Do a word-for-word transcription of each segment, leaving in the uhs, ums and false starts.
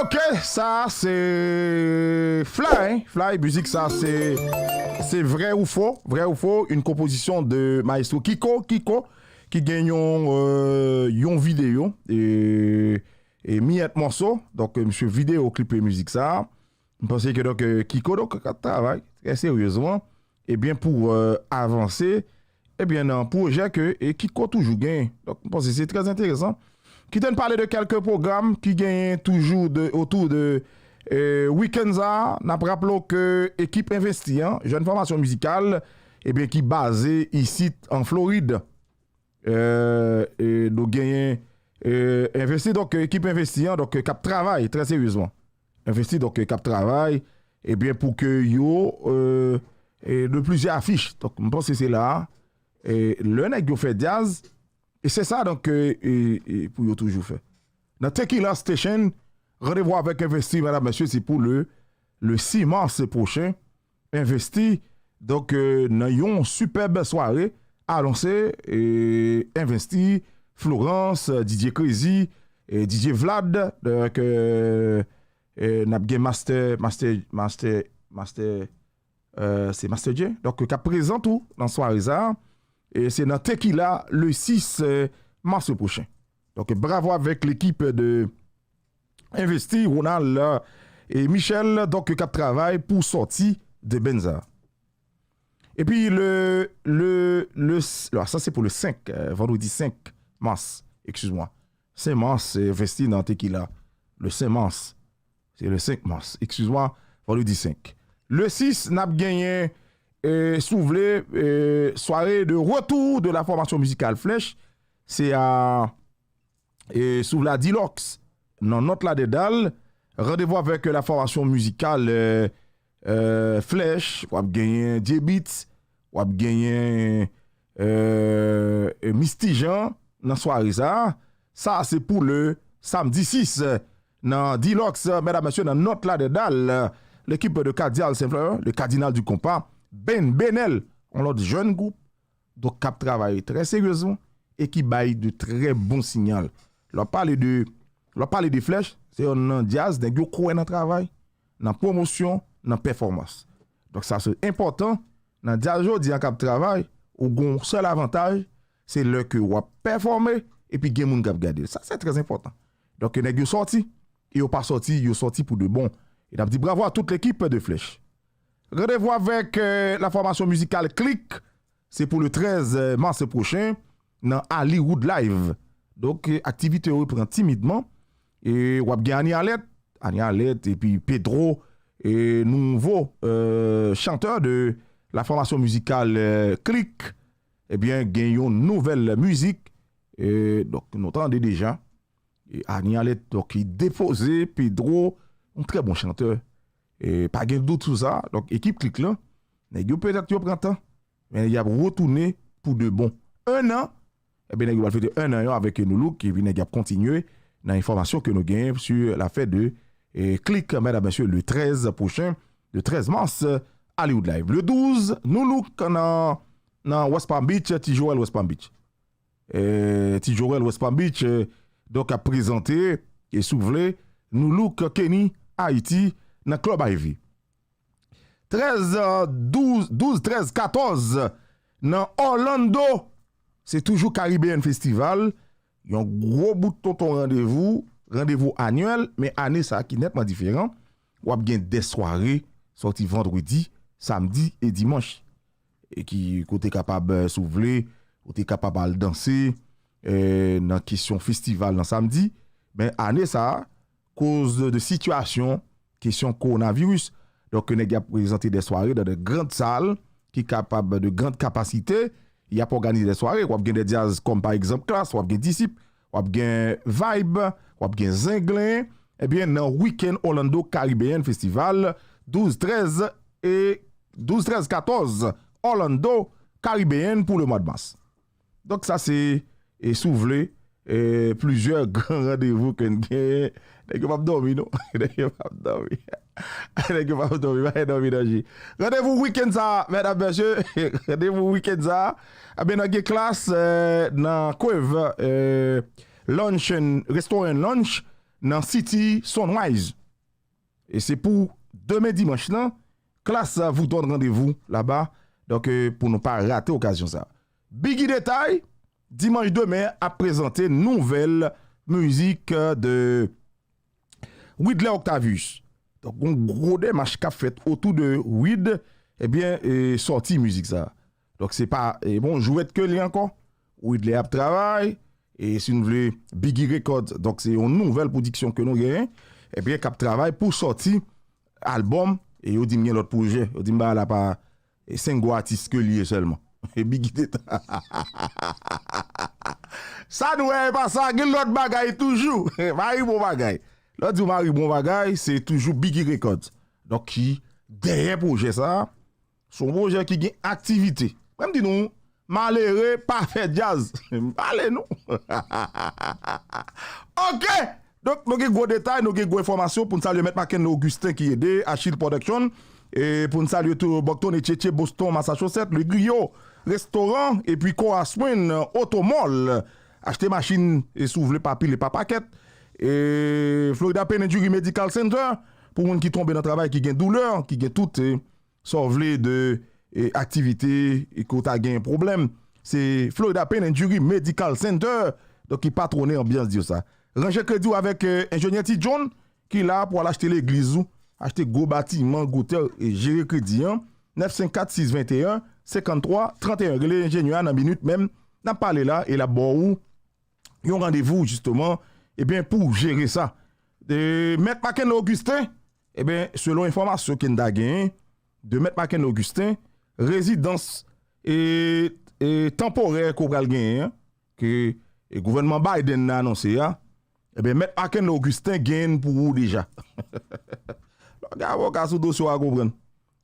Ok, sa se Fly, Fly, mizik sa se se Vrè ou Fo, Vrè ou Fo, une composition de Maestro Kiko, Kiko, ki gen yon, euh, yon videyo, e, e miyèt mòso, donk, euh, misye videyo klipe mizik sa. M panse ke, donk, euh, Kiko, donk, k ap travay trè seryezman, ebyen, pou, euh, avanse, ebyen, nan pwojè ke, e Kiko toujou genyen. Donk, m panse se trè enteresan. Kite n pale de kèlke pwogram ki genyen toujou de, otou de, euh, wikenn sa a. N ap raple w ke ekip Envesti an, jèn fòmasyon mizikal, ebyen, ki baze isit an Florid, euh, e nou genyen, euh, Envesti, donk, ekip Envesti an, donk, k ap travay trè seryezman. Envesti, donk, k ap travay, ebyen, pou ke yo, euh, e de plizyè afich. Donk, m panse se la a, e lè nèg yo fè djaz, e se sa, donk, e, e, e pou yo toujou fè. Nan Tequila Station, randevou avèk Envesti, medam, mesye, se pou le, le sis mas pwochen. Envesti, donk, euh, nan yon sipèb sware, anonse, e Envesti, Florence, Didier Crazy, e Didier Vlad, donk, euh, e n ap gen Master, Master, Master, Master, euh, se Master J, donk, k ap prezan tou nan sware sa a. E se nan Tequila, le sis, euh, mas pwochen. Donk, bravo avèk lekip de Envesti, Ronald, euh, e Michel, donk, k ap travay pou sòti de band sa. Epi le, le, le, s- ah, sa se pou le senk, euh, vandredi senk mas, excuse-moi. Senk mas, se Envesti nan Tequila. Le senk mas. Se le senk mas, excuse-moi, vandredi senk. Le sis, n ap genyen, euh, si w vle, euh, soirée de retour de la formation musicale Flèch. Se a, e si w vle, a Dilox, nan Nòt Ladèdal. Randevou avèk la formation musicale, euh, euh, Flèch, w ap genyen J-Beatz, w ap genyen, euh, e Misty Jean nan sware sa a. Sa se pou le samdi sis, nan Dilox, medam, mesye, nan Nòt Ladèdal. L'équipe de Cadial Saint-Fleur, le Cardinal du Compas, Ben Benel, yon lòt jèn gwoup, donk, k ap travay trè seryezman e ki bay de trè bon sinyal. Lè w ap pale de, lè w ap pale de Flèch, se yonn nan djaz, nèg yo kwè nan travay, nan pwomosyon, nan pèfòmans. Donk, sa se enpòtan nan djaz jodi a k ap travay, ou gon sèl avantaj, se lè ke w ap pèfòme epi gen moun k ap gade l. Sa se trè enpòtan. Donk, nèg yo sòti, e yo pa sòti, yo sòti pou de bon. E n ap di bravo a tout lekip de Flèch. Randevou avèk, euh, la formation musicale Click, se pou le trèz mas pwochen nan Hollywood Live. Donk, euh, aktivite yo reprann timidman. E w ap gen Annie Alette, Annie Alette epi Pedro, e nouvo, euh, chantè de la formation musicale, euh, Click, ebyen, gen yon nouvèl mizik. E, donk, nou tande deja. E Annie Alette, donk, ki depoze Pedro, yon trè bon chantè. E pa gen dout sou sa. Donk, ekip Click lan, nèg yo petèt yo pran tan, men y ap retounen pou de bon. En an, ebyen, nèg yo pral fete en an yo avèk Nou Look, epi nèg y ap kontinye nan enfòmasyon ke nou genyen sur l'affaire de, e, Click, medam, mesye, le trèz pwochen, le trèz mas, Hollywood Live. Le douz, Nou Look nan, nan West Palm Beach, Ti Joel West Palm Beach. E, Ti Joel West Palm Beach, e, donk, ap prezante, e si w vle, Nou Look Kenny Haiti nan Club Ivy. Trèz, euh, douz, douz, trèz, katòz, nan Orlando, se toujou Caribbean Festival, yon gwo bout tonton randevou, randevou anyèl, men ane sa a ki nètman diferan. W ap gen de sware, sòti vandredi, samdi e dimanch. E ki, kote kapab, euh, si w vle, kote kapab al danse, euh, nan kesyon festival nan samdi. Men ane sa a, koz de sitiyasyon, kesyon kowonaviris. Donk, nèg y ap prezante de sware dan de grand sal ki kapab de grand kapasite. Y ap òganize de sware. W ap gen de djaz kòm pa egzanp Klass, w ap gen Disip, w ap gen Vibe, w ap gen Zenglen. Ebyen, nan wikenn Orlando Caribbean Festival, douz, trèz e douz, trèz, katòz, Orlando Caribbean pou le mwa de mas. Donk, sa se, e si w vle, e plizyè gran randevou ke n genyen. Nèg yo p ap dòmi, non. Nèg yo p ap dòmi. Nèg yo p ap dòmi, pa dòmi nan je. Randevou wikenn sa a, medam, mesye. Randevou wikenn sa a. Ebyen, nan gen Klass, e, nan Quave, e, Lunch and, Restaurant and Lunch, nan City Sunrise. E se pou demen dimanch lan, Klass vous donne rendez-vous là-bas. Donk, euh, pou nou pa rate okazyon sa. Biggy Detay, dimanch demen, ap prezante nouvèl mizik, euh, de Widley Octavius. Donk, yon gwo demach k ap fèt otou de Wid, ebyen, e, sòti mizik sa. Donk, se pa, e, bon, jwèt ke li ankò. Widley ap travay, e si nou vle, Biggy Records, donk, se yon nouvèl pwodiksyon ke nou genyen, ebyen, k ap travay pou sòti albòm, e yo di m gen lòt pwojè. Yo di m bagay la pa, e senk gwo atis ke li ye sèlman. E Biggy te ta. Sa nou wè, e pa sa, gen lòt bagay toujou. Mari bon bagay. Lè w di w mari bon bagay, se toujou Biggy Records. Donk, ki dèyè pwojè sa a, se yon pwojè ki gen aktivite. Mwen, m di nou, malere pa fè djaz. M pale nou. Oke! Donk, nou gen gwo detay, nou gen gwo enfòmasyon pou n salye Mèt Mackenley Augustin ki ede, Achille Production, e pou n salye tou Bocton et Tchetché, Boston, Massachusetts, Le Griot Restaurant, epi Cora Spring Auto Mall. Achte machin, e si w vle pa pile pa pakèt. E Florida Pain and Jury Medical Center, pou moun ki tonbe nan travay, ki gen doulè, ki gen tout, e, sa w vle de, e, aktivite, e ke w ta gen pwoblèm. Se Florida Pain and Jury Medical Center, donk ki patwone anbyans di yo sa. Ranje kredi w avèk, e, Enjenyè Ti John, ki la pou al achte legliz ou, achte gwo batiman, gwo tè, e jere kredi an. Nèf senk kat sis venteyen senkanntwa tranteyen. Rele enjenyè a nan minit menm. N ap pale la, e l ap ba w yon randevou, jisteman, ebyen, pou jere sa. E, Mèt Mackenley Augustin, ebyen, selon enfòmasyon ke n ta genyen de Mèt Mackenley Augustin, rezidans, e, e, tanporè ke w pral genyen an, ke, e, gouvènman Biden nan anonse a, ebyen, Mèt Mackenley Augustin genyen pou ou deja. Lè w gen avoka sou dosye w a konprann.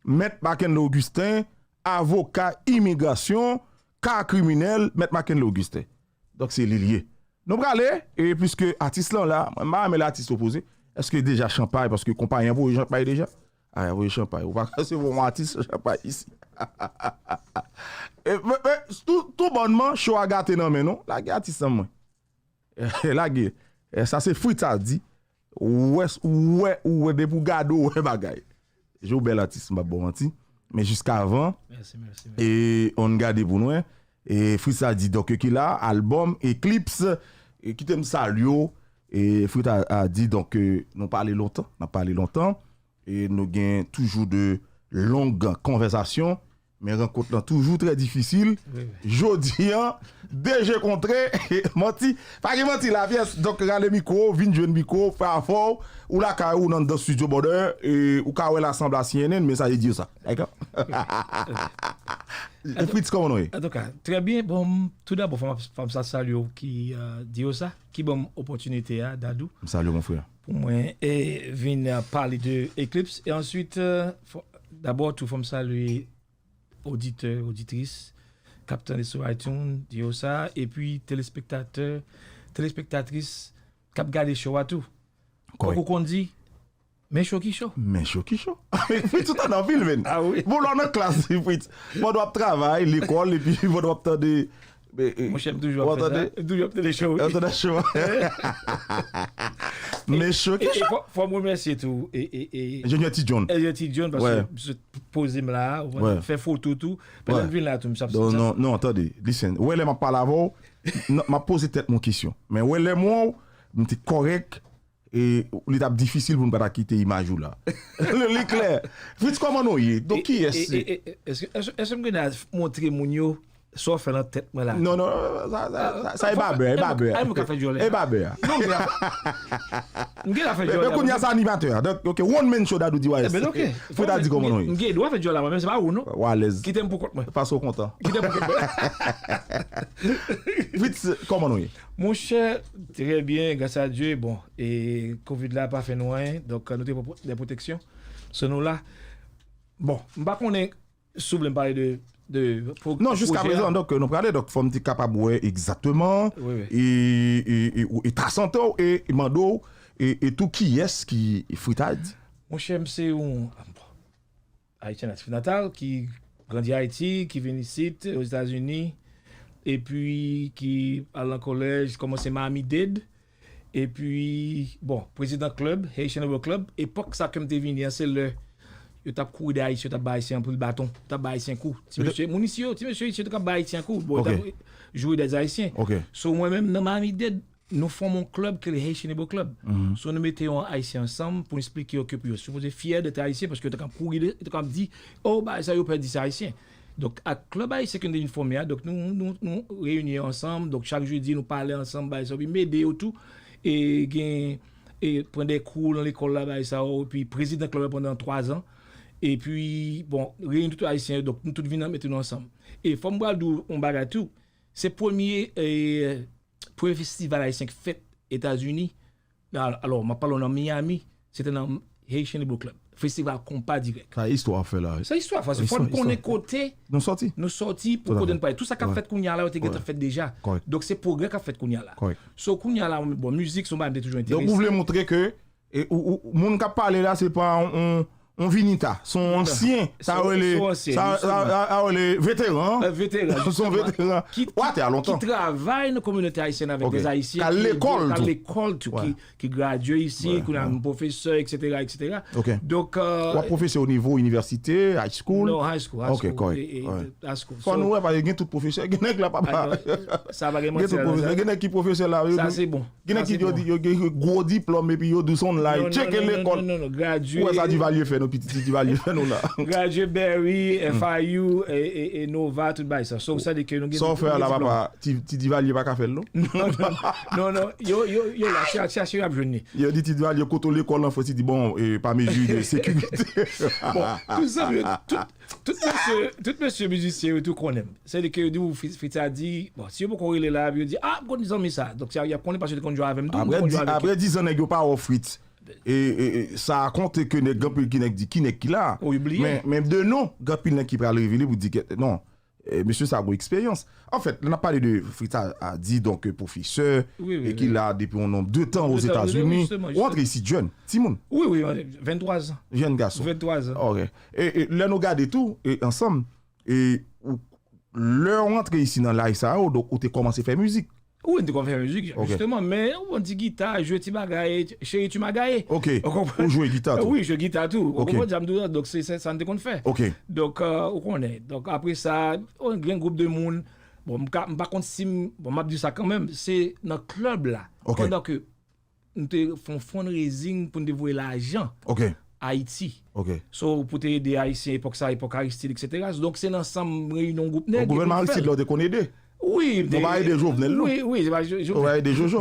Mèt Mackenley Augustin, avoka imigrasyon, ka kriminèl, Mèt Mackenley Augustin. Donk, se li l ye. Nou prale, e piske atis lan la, mwen, m pa renmen lè atis yo poze, èske deja chanpay, paske konpayi an voye chanpay deja? A, voye chanpay. Ou pa ka resevwa yon atis san chanpay isi. E, men, men, tou, tou bònman, cho a gate nan men nou. Lage atis lan mwen. Lage. E, sa se Fritz a di. Ou wè, ou wè, ou wè, depi w gade, ou wè bagay. Joe bèl atis, m p ap ba w manti. Men jiskavan, e, ann gade pou n wè. E Fritz a di, donk, ki la, albòm, Eclipse, e kite m salye w. E Fritz a, a di, donk, nou pale lontan, n ap pale lontan. E nou gen toujou de long konvèsasyon, men rankont lan toujou trè difisil. Wi, wi. Jodi an, de je kontre, manti, pa gen manti la pyès. Donk, rale mikwo, vin jwenn mikwo, fè afè w, ou lakay ou, nan, nan studio, brother, e ou ka wè l a sanble a C N N, men sa e di yo sa. Dakò? E Fritz, kòman nou ye? Antouka, trè byen. Bon, tou dabò, fò m, fò m sa salye w ki, euh, di yo sa, ki ban m opòtinite a, Dadou. M salye w, mon frè. Pou mwen, e vin, euh, pale de Eclipse. E answit, euh, fò, dabò tou, fò m salye oditè, oditris k ap tande sou iTunes, di yo sa, epi telespektatè, telespektatris k ap gade show a tou. Kòrèk. Tankou konn di, men cho ki cho. Men cho ki cho. Fritz, ou tande anpil, menn. A wi. Bon, lè w nan klas, Fritz, pandan w ap travay, lekòl, epi pandan w ap tande, e, e, monchè, m toujou ap fè sa. M toujou ap tande cho, wi. Ap tande cho. Men cho ki cho. E, e, fò, fò m remèsye tou, e, e, e, Enjenyè Ti John. Enjenyè Ti John, paske misye poze m la, ou konprann, fè foto tou. Pandan m vin la tou, misye ap... Non, non, non, tande, listen. Wè lè m ap pale avè w, non, m ap poze tèt mwen kesyon. Men wè lè m wè w, m te kòrèk, e li t ap difisil pou n pa ta kite imaj ou la. Li klè. Fritz, kòman nou ye? Donk, kiyès? E, e, e, èske, èske, èske m gen dwa montre moun yo sa w fè nan tèt mwen la? Non, non, sa, sa, sa, sa e babè, e babè. Ay, mwen ka fè djòlè. E babè. Non, m gen dwa fè, m gen dwa fè djòlè. Men kounye a, se animatè a. Donk, ok, one man show, Dadou D Y S. Eben, ok. Fritz a di kòman nou ye. M gen dwa fè djòlè mwen, men se pa ou, non. Ou alèz. Kite m pou kont mwen. Pase w kontan. Kite m pou kont mwen. Fritz, kòman nou ye? Monchè, trè byen, gras a Dye. Bon, e kovid la pa fè nou anyen, donk nou te pran pwo-, de pwoteksyon sou nou la. Bon, m pa konnen si w vle m pale de, de pwo-, non, jiska prezan, donk, nou prale, donk, fò m te kapab wè egzakteman, wi, wi, e, e, e, ou, eta sante w, e, e mande w, e, e tou kiyès ki Fritz a di? Monchè, m se yon, bon, Ayisyen natif natal, ki grandi Ayiti, ki vin isit, Ozetazini, epi ki al nan kolèj, kòmanse Miami-Dade, Epi, bon, prezidan klèb, Haitian Rebel Club, epòk sa ke m te vini an, se lè yo t ap kouri dèyè Ayisyen, yo t ap bay Ayisyen anpil baton, yo t ap bay Ayisyen kou. Ti mesye, moun isi yo, ti mesye isi yo te ka bay Ayisyen kou. Bon, yo t ap joure dèyè Ayisyen. So, mwen menm, nan Miami-Dade, nou fòme yon klèb ki rele Haitian Rebel Club. So, nou mete yon Ayisyen ansanm pou n esplike yo ke pou yo sipoze fyè dèt Ayisyen, paske yo te ka kouri, yo te ka di, oh, bagay sa yo pèdi, se Ayisyen. Donk, ak klèb ayisyen ke nou te vin fòme a, donk, nou, nou, nou reyini yo ansanm. Donk, chak jedi, nou pale ansanm, bagay sa, epi m ede yo tou. E gen, e pran de kou nan lekòl la, bagay sa yo, epi prezidan klèb la pandan twa zan. Epi, bon, reyini tout ayisyen yo, donk, nou tout vin mete nou ansanm. E fò m pral di w yon bagay tou, se premye, e, premye festival ayisyen k fèt Etazini. Al-, alò, m ap pale w nan Miami, se te nan Haitian Hebrew Club. Festival konpa dirèk. Sa istwa ap fè la, wi. Se istwa, fò n konnen kote nou sòti pou kote n prale. Tout sa k ap fèt kounye a la, yo te gentan fèt deja. Donk, se pwogrè k ap fèt kounye a la. So, kounye a la, bon, mizik, se yon bagay m te toujou enterese. Donk, ou vle montre ke, e, ou, ou, moun k ap pale la, se pa yon, yon, yon vinita, se yon ansyen, sa rele, sa, sa, sa rele veteran. Veteran, se yon veteran. Ki travay nan kominote ayisyèn avèk de Ayisyen, k al lekòl tou, ki ki gradye isi, kounye a m pwofesè, etsetera, etsetera. Donk, w ap pwofesè o nivo inivèsite, high school? Non, high school, high school. High school. Fò nou wè, paske gen tout pwofesè, gen nèg la, papa. Sa pa gen manti ladan sa. Gen tout pwofesè, gen nèg ki pwofesè la, yo, gen nèg ki yo di, yo gen gwo diplòm, epi yo di w se yon lie. Tcheke lekòl. Ou wè sa Duvalier fè nou, piti Duvalier fè nou la. Gradye Berry, F I U, e, e, e Nova, tout bagay sa. So, sa di ke nou gen diplòm. Sa w fè a la, papa, ti, ti Duvalier pa ka fè l, non? Non, non, non, non, yo, yo, yo la, chache, chache, y ap jwenn li. Yo di ti Duvalier kote w lekòl an Frans, li di, bon, e, pa mezi de sekirite. Bon, tout zanmi yo, tout, tout mesye, tout mesye mizisyen yo tou konnen m. Se di ke yo di w, Fri-, Fritz a di, bon, si yo poko rele la, yo di, ah, m konn zanmi sa. Donk, y ap konnen paske yo te konn jwe avè m tou, m te konn jwe avèk yo. Apre diz an, nèg yo pa wè w, Fritz. E, e, e, sa konte ke nèg, gen anpil ki nèg di, ki nèg ki la. Ou bliye. Men, men de non, gen anpil nèg ki pral revele pou di ke, non, e, mesye sa gon eksperyans. Anfèt, lè n ap pale de Fritz a, a di, donk, pwofesè, e ki la depi yon nonb de tan Ozetazini. Ou antre isit jèn, timoun. Wi, wi, venntwa zan. Jèn gason. Venntwa zan. Ok. E, e lè nou gade tou, e ansanm, e ou, lè w antre isi nan laj sa yo, donk ou te kòmanse fè mizik. Wi, m te konn fè mizik, jisteman, men yon ti gita, jwe ti bagay, chérie tu m'as gâté. Ok. Ou jwe gita tou? Wi, jwe gita tou. Ou konprann sa m di w la? Donk, se, se sa n te konn fè. Ok. Donk, e, ou konnen. Donk, apre sa, gen gwoup de moun. Bon, m ka, m pa konn si m, bon, m ap di sa kanmenm, se nan klèb la. Ok. Pandan ke nou te fè yon fundraising pou n te voye lajan Ayiti. Ok. So, pou te ede Ayisyen epòk sa, epòk Aristide, etsetera. Donk, se nan sanm reyinyon gwoup nèg. Gouvènman Aristide la, ou te konn ede? Wi, m te. Ou pa ede Jovenel, non? Wi, wi, se pa Jo-, Jovenel. Ou pa ede Jojo?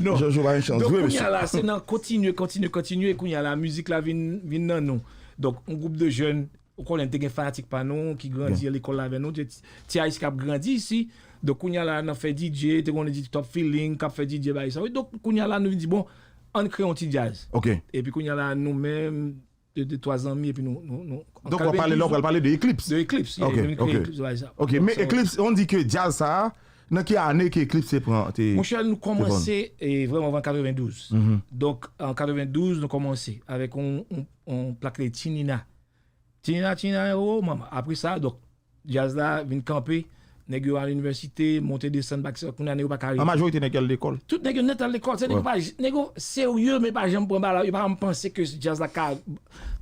Non. Jojo pa gen chans vre, mesye. Donk, kounye a la, se nan kontinye, kontinye, kontinye, kounye a la, mizik la vin, vin nan nou. Donk, yon gwoup de jèn, ou konnen, te gen fanatik pa nou ki grandi lekòl la avè nou, ti, ti Ayisyen k ap grandi isi. Donk, kounye a la, nan fè D J, te konnen D J Top Feeling, k ap fè D J bagay sa. Wi, donk, kounye a la, nou vin di, bon, ann kreye yon ti djaz. Ok. Epi, kounye a la, nou menm, de, de twa zanmi, epi nou, nou, nou, an katrevendouz. Donk, w ap pale la, w pral pale de Eclipse. De Eclipse, yeah, nou vin kreye Eclipse, bagay sa. Ok, men Eclipse, on di ke djaz sa a, nan ki ane ke Eclipse te pran, te, te pran? Monchè, nou kòmanse, e, vrèman, vrèman, katrevendouz. Donk, an katrevendouz, nou kòmanse avèk yon, yon, yon plak ki rele Tinina. Tinina, Tinina, oh, manman. Apre sa, donk, djaz la vin kanpe, nèg yo al inivèsite, monte desann, bak, kounye a nèg yo pa ka rete. An majorite nèg yo al lekòl. Tout nèg yo nèt al lekòl. Se nèg yo pa, nèg yo serye, men pa janm pran bagay la, yo pa janm panse ke djaz la ka,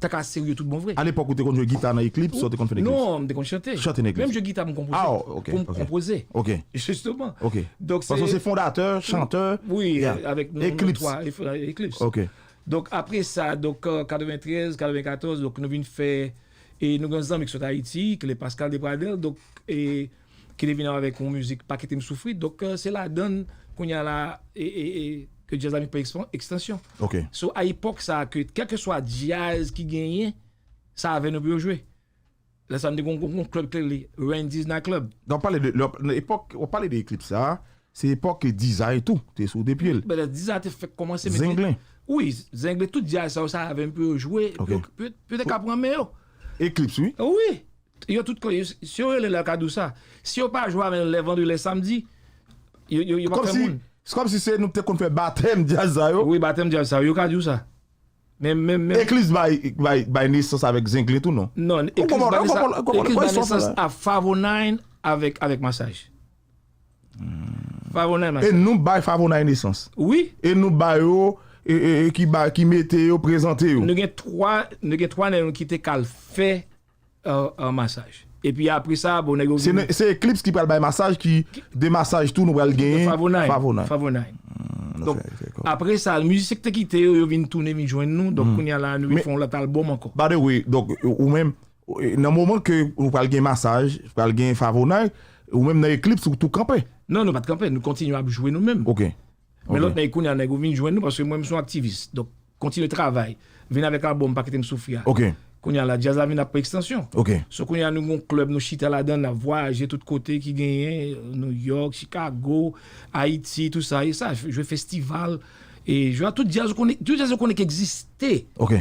ta ka serye tout bon vre. A lepòk, ou te konn jwe gita nan Eclipse, ou te konn fè nan Eclipse? Non, m te konn chante. Chante nan Eclipse. Menm jwe gita, m konpoze. Ah, ok, ok. Pou m konpoze. Ok. Jisteman. Ok. Donk, paske se fondatè, chantè. Wi, avèk nou, nou twa, Eclipse. Ok. Donk, apre sa, donk, e, katreventrèz, katrevenkatòz, donk, nou vin fè, e nou gen zanmi ki sot Ayiti, ki rele Pascal Depradel, donk, e, ki te vin avèk yon mizik Pa Kite M Soufri. Donk, e, se ladann, kounye a la, e, e, e, ke djaz la vin pran ekspan-, ekstansyon. Ok. So, a epòk sa, ke, kèlkeswa djaz ki genyen, sa avè nou pou yo jwe. Lè sa, nou te gon, gon, gon klèb ki rele Randy's Night Club. Donk, w ap pale de, lè w ap, nan epòk, w ap pale de Eclipse sa, se epòk ke Dizay tou te sou de pye l. Ben, Dizay te fèk kòmanse, men Zenglen. Wi, Zenglen, tout djaz sa yo, sa avè m pou yo jwe, pou yo, pou yo, pou yo te ka pran men yo. Eclipse, wi. Wi. Yo tout, si yo rele la, yo ka di w sa. Si yo pa jwe avè nou lè vandredi, lè samdi, yo, yo, yo pa fè moun. Se kòmsi se nou te konn fè batèm djaz sa yo. Wi, batèm djaz sa yo, yo ka di w sa. Men, men, men. Eclipse bay, bay, bay nesans avèk Zenglen tou, non? Non, Eclipse bay nesans, Eclipse bay nesans a Five oh nine avèk, avèk Masaj. Favonay Massage. E nou bay Favonay nesans. Wi. E nou ba yo, e, e, e ki ba, ki mete yo, prezante yo. Nou gen twa, nou gen twa nèg nou ki te ka al fè euh, euh, masaj. Epi apre sa, bon, nèg yo Se vin ne- se Eclipse ki pral bay masaj, ki de masaj tou nou pral genyen. Favonay. Favonay. Favonay. Hmm, Donk, ok, ok, ok. Apre sa, mizisyen ki te kite yo, yo vin tounen, vin jwenn nou. Donk, kounye a la, nou vin fè yon lòt albòm ankò. By the way, donk, ou menm, nan moman ke nou pral gen masaj, pral gen Favonay, ou menm nan Eclipse, ou tou kanpe. Non, nou pa t kanpe, nou kontinye ap jwe nou menm. Ok. Men Ok. Lòt nèg kounye a, nèg ou vin jwenn nou, paske mwen, m se yon aktivis. Donk, kontinye travay. Vin avèk albòm Pa Kite M Soufri a. Ok. Kounye a la, djaz la vin ap pran ekstansyon. Ok. So, kounye a, nou gen yon klèb, nou chita ladan, n ap vwayaje tout kote ki genyen, New York, Chicago, Ayiti, tou sa, e sa, jwe festival, e jwe a tout djaz ou konnen, tout djaz ou konnen ki egziste. Ok.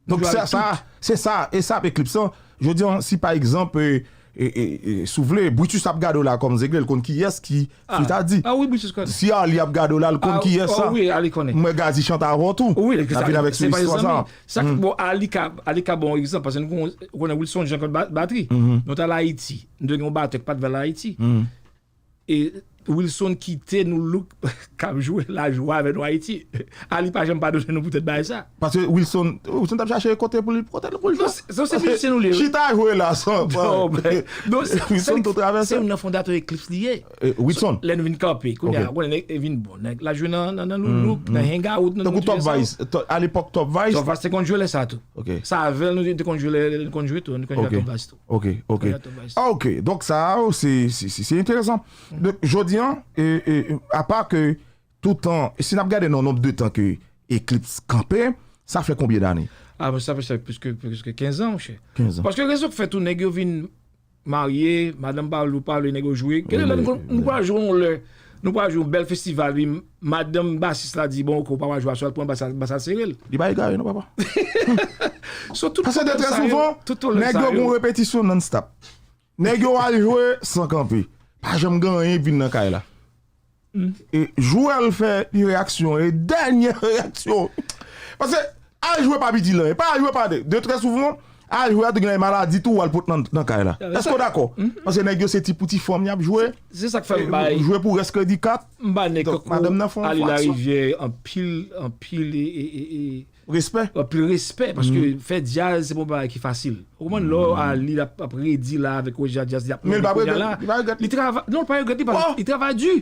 Donk, Nou jwe sa, avèk sa, tout. Se sa, e sa, Eclipse lan, jodi an, si pa egzanp, e, e, e, e, si w vle, Brutus ap gade w la kòm Zegle, l konn kiyès ki Ah. Fita di. Ah wi, Brutus konnen. Si Arly ap gade w la, l konn Ah, kiyès oh sa. Wi, Arly konnen. Mwen Gazi chante avè w tou. Wi, N ap vin avèk se sou pa istwa sa. Zanmi. Sa k- bon, Arly ka, Arly ka bon egzanp, paske nou konnen, ou konnen Wilson Jean Claude ba- Batri. Mhm. Nou t al Ayiti. Nou te gen yon batè k pa t vle al Ayiti. Mhm. E Wilson kite nou look k ap jwe lajwa avè nou Ayiti. Arly pa janm padone nou poutèt bagay sa. Paske Wilson, Wilson t ap chache kote pou li, kote pou li Non, jwe. Se se mizisyen nou li ye. Chita jwe la san Non, men- non, se- Wilson se- tou travèse. Se youn nan fondatè Eclipse li ye. Eh, Wilson. Lè nou vin kanpe, kounye a, Ok. Konnen nèg e vin bon. Nèg la jwe nan nan nan loulouk, nan hangout, nan Tankou Top Vice, to- a lepòk Top Vice. Top Vice te konn jwe lè sa tou. Ok. Sa avè l nou te konn jwe lè nou konn jwe tou, nou konn jwe Ok. Top Vice tou. Ok, ok. Konn jwe Top Vice. Ah, ok. Donk sa, oh, se se se se enteresan. Donk jodi an, e, e, apa ke toutan, si n ap gade nan nonb de tan ke Eclipse kanpe, sa fè konbyen dane? Ah, sa fè sa plis ke plis ke kenz an, monchè. Kenz an. Paske rezon k fè tou nèg yo vin marye, madanm pa vle, pa vle nèg yo jwe. Genlè lè nou, nou pral jwe yon lè, nou pral jwe yon bèl festival, wi, madanm basis la di, bon, ok, ou pa pral jwe aswè, al pran bas la, bas la sere l. Li pa egare non, papa. So, tout Paske de trè souvan, nèg yo gon repetisyon non-stop. Nèg yo al jwe san kanpe. Pa janm gen anyen k vin nan kay la. E jwè l fè li reyaksyon, e dènye reyaksyon. Paske al jwe pa piti lan, e pa al jwe pa de. De trè souvan, al jwe a tou gen maladi tou, w al pot nan, nan kay la. Èske w dakò? Paske nèg yo se ti pou ti fanm y ap jwe. Se sa k fè m bay. Jwe pou rès kredi kat. M ba nèg Donk, madanm nan fè yon Arly Larivière anpil, anpil e, e, e, e, Respè. Anpil respè, paske fè djaz, se pa yon bagay ki fasil. Ou konprann, lè w Arly l ap, ap redi la avèk Roger Djaz, li ap Men l pa regrèt, li pa regrèt. Li travay, non, li pa regrèt, li pa, li travay di.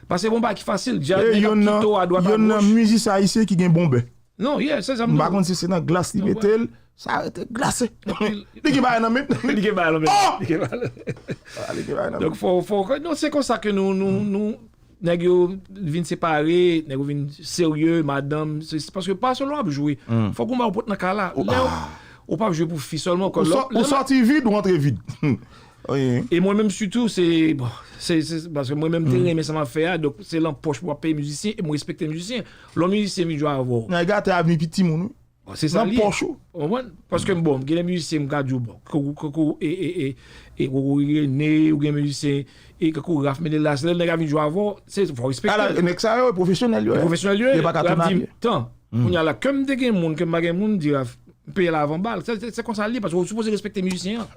Paske bon bagay ki fasil, djaz, nèg ap kite w adwat agoch. Youn nan mizisyen ayisyen ki gen bon bè. Non, yeah, se sa m di w. M pa konn si se nan glas li mete l, sa rete glase. Li gen bagay nan men l. Li gen bagay nan men l. Li gen bagay nan men l. Donk, fò, fò, non, se konsa ke nou, nou, nou, nèg yo vin separe, nèg yo vin serye, madanm, se, se paske pa sèlman ap jwe. Fòk ou ba ou pot nan kay la. Lè ou, ou p ap jwe pou fi sèlman. Ou sòti vid, ou antre vid. E mwen menm sitou, se, bon, se, se, paske mwen menm te renmen sa m ap fè a, donk se lan pòch pou w ap peye mizisyen, e mwen respekte mizisyen. Lè yon mizisyen vin jwe avè w. Nèg gate avni timoun, wi. Bon, se sa li ye. Nan pòch ou. Ou konprann? Paske, bon, gen de mizisyen m ka di w, bon, koko, koko, e, e, e, e, koko Rene, ou gen mizisyen, e, koko Raf Menelas, lè nèg la vin jwe avè w, se, fò w respekte l. Ala, nèg sa yo, pwofesyonèl yo ye. Pwofesyonèl yo ye, yo pa ka tounadye. Tan, kounye a la, ke m te gen moun, ke m pa gen moun, m di Raf, m peye l avan bal. Se, se, se konsa l ye, paske ou sipoze respekte mizisyen an.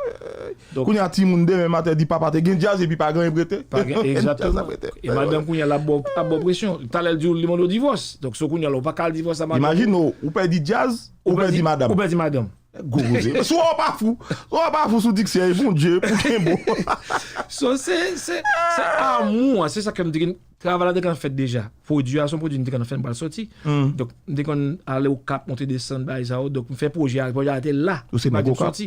Donk, kounye a timoun demen maten di papa te gen djaz epi pa gen anyen prete. Pa gen, egzakteman. E madanm kounye a l ap ba w, ap ba w presyon. Talè l di w li mande w divòs. Donk, so kounye a la, ou pa ka al divòs a madanm ou. Imajine w, ou pèdi djaz, ou pèdi madanm. Ou pèdi madanm. Gwo koze. Si w pa fou, si w pa fou sou diksè, Bondye, pou kenbe w. So, se, se, se amou an, se sa ke m di. Travay la te konn fèt deja. Pwodui a, se yon pwodui m te konn fè, m pral sòti. Donk, m te konn ale Okap, monte desann, bagay sa yo. Donk, m fè pwojè a, pwojè a te la. Ou se nèg Okap?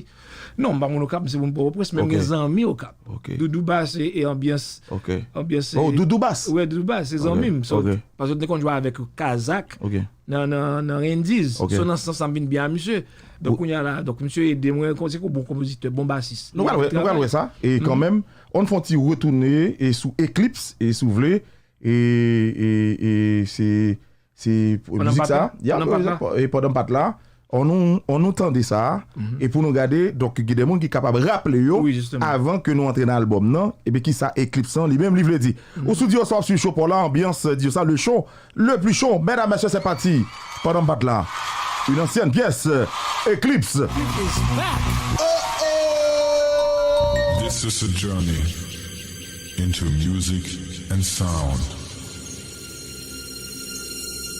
Non, m pa moun Okap, m se moun Pòtoprens, men m gen zanmi Okap. Doudou Bas e, e Anbyans. Anbyans e Oh, Doudou Bas? Wi, Doudou Bas, se zanmi m. So, paske m te konn jwe avèk Kazak nan, nan, nan Randy's. So, nan sans sa, m vin byen a misye. Donk, kounye a la, donk, misye ede mwen, se yon bon konpozitè, bon basis. Nou pral wè, nou pral wè sa. E kanmenm, ann fè yon ti retounen e sou Eclipse, e si w vle, E, e, e se, se mizik sa. Pandan m pa t la. E pandan m pa t la, ann nou, ann nou tande sa. E pou nou gade, donk, gen de moun ki kapab raple yo, avan ke nou antre nan albòm nan, epi kisa Eclipse lan, li menm, li vle di. Ou sou Diosa, w ap swiv Show pa w la, Anbyans Diosa, le show, le plus chaud. Medam, mesye, se pati. Pandan m pa t la, une ancienne pièce, Eclipse. This is a journey into music and sound.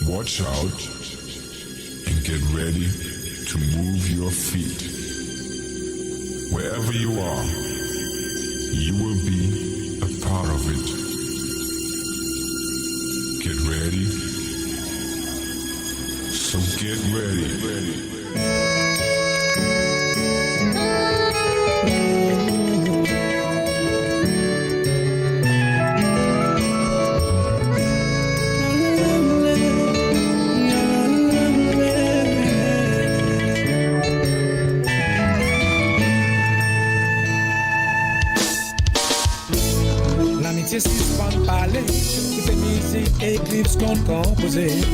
Watch out and get ready to move your feet. Wherever you are, you will be a part of it. Get ready. So get ready. Lamitye sispann pale, koute mizik Eclipse konn konpoze.